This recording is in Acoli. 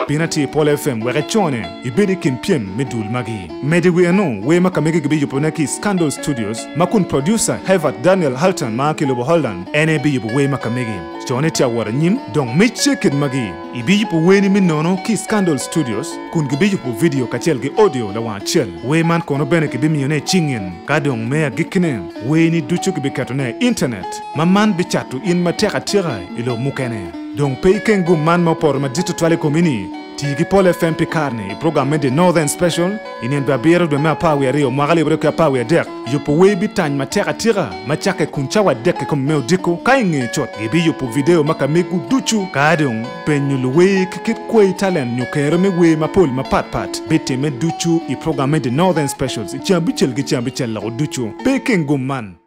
Pien atye i Pol FM wek icone ibed i kin pyem me dul magi. Medo i wi eno, wer ma kamegi gibiyubone ki i Scandal Studios ma kun producer Hevert Daniel Halton ma a ki i lobo Holland en aye biyubo wer ma kamegi. Cone tye awot anyim dong mic tye kit magi. Ibiyubo werni me nono ki i Scandal Studios kun gibiyubo vidio kacel ki audio lawang acel. Wer man kono bene kibimiyone i cingin. Ka dong me agikkine, werni ducu kibiketone i intanet ma man bicato in matek atika i lobo mukene. Dong pe ikeng gum man ma opoto madit tutwal i komi-ni. Ti ki Pol FM pi kare-ni i program me The Northern Special i nino pyerabiro dwe me 12 mwaka 2013. Yubo wer bitany matek atika ma cakke kun cawa adek kikome me odiko ka i nge cut gibiyubo video ma ka mego ducu. Ka dong, penyo luwer ki kit kwai talent nyo kero me wer mapol mapat pat bitimme ducu i program me The Northern Specials i ceng abicel ki ceng abicel loko ducu. Pe ikeng gum man!